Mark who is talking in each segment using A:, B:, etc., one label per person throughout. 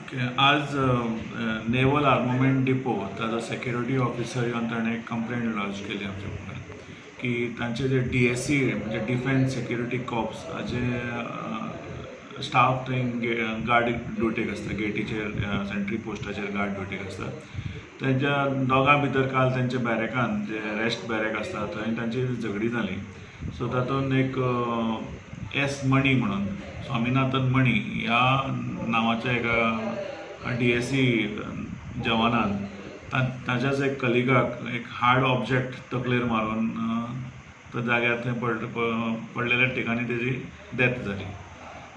A: आज naval armament depot ताजो security officer येवन ताणें एक कंप्लेंट लॉज केली आमच्या मुखार की तांचे जे डीएससी, म्हणजे डिफेन्स सेक्युरिटी कॉप्स हाजे स्टाफ थंय गार्ड ड्युटेक आसता, गेटीचेर, सेंट्री पोस्टाचेर गार्ड ड्युटेक आसता. तेंच्या दोगां भितर काल तेंच्या बॅरेकान, जे रेस्ट बॅरेक आसता थंय, तांची झगडी जाली. सो तातूंत एक एस मणी म्हणून, स्वामीनाथन मणी ह्या नांवाच्या एका डीएससी जवानान ताच्याच एक कलिगाक एक हार्ड ऑब्जेक्ट तकलेर मारून तो जाग्यार थंय पडलेल्या ठिकाणी तेजी डेथ जाली.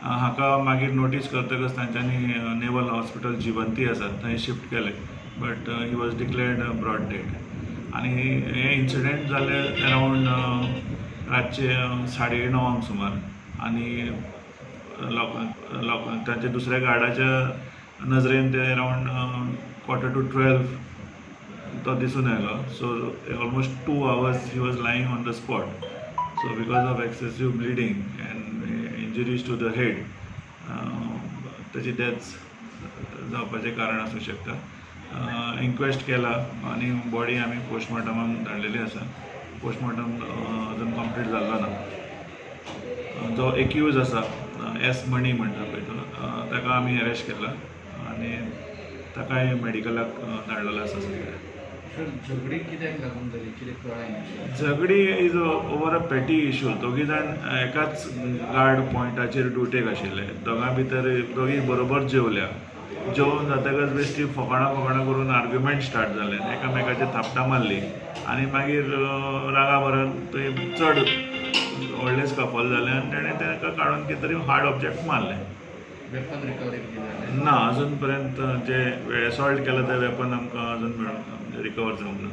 A: हाका मागीर नोटीस करतकच तांच्यांनी नेवल हॉस्पिटल जिवंती आसा थंय शिफ्ट केलें, but he was declared brought dead. आनी हे इन्सिडेंट जाले अरावंड रातचे 9:30 सुमार आनी लोकांक लोकांक तांच्या दुसऱ्या गार्डाच्या नजरेन ते अरावंड 11:45 तो दिसून आयलो. So almost 2 hours he was lying on the spot. So because of excessive bleeding and injuries to the head ताची डेथ जावपाचें कारण आसूं शकता. इन्क्वेस्ट केला आनी बॉडी आमी पोस्टमॉर्टमाक धाडलेली आसा. पोस्टमॉर्टम अजून कंप्लीट जाल्लो ना. जो एक्यूज आसा, एस मणी म्हणटा पळय तो, ताका आमी अरेस्ट केला आनी ताकाय मेडिकलाक धाडलेलो आसा सगळ्या.
B: सर, झगडी कित्याक लागून जाली, कितें कळ्ळें?
A: झगडी is over a petty issue. दोगी जाण एकाच गार्ड पॉयंटाचेर ड्युटेक आशिल्ले. दोगां भितर, दोगी बरोबर जेवल्या. जेवण जातकच बेश्टी फकाणां फकाणां करून आर्ग्युमेंट स्टार्ट जालें. एकामेकाचेर थापटां मारली आनी मागीर रागा भरान थंय चड व्हडलें स्कफल जालें आनी तेणें ताका काडून कितें तरी हार्ड ऑब्जेक्ट मारलें.
B: वेपन रिकवरी कितें जालें?
A: ना, अजून पर्यंत जे एसॉल्ट केला ते वेपन आमकां अजून मेळूंक, रिकवर जावंक ना.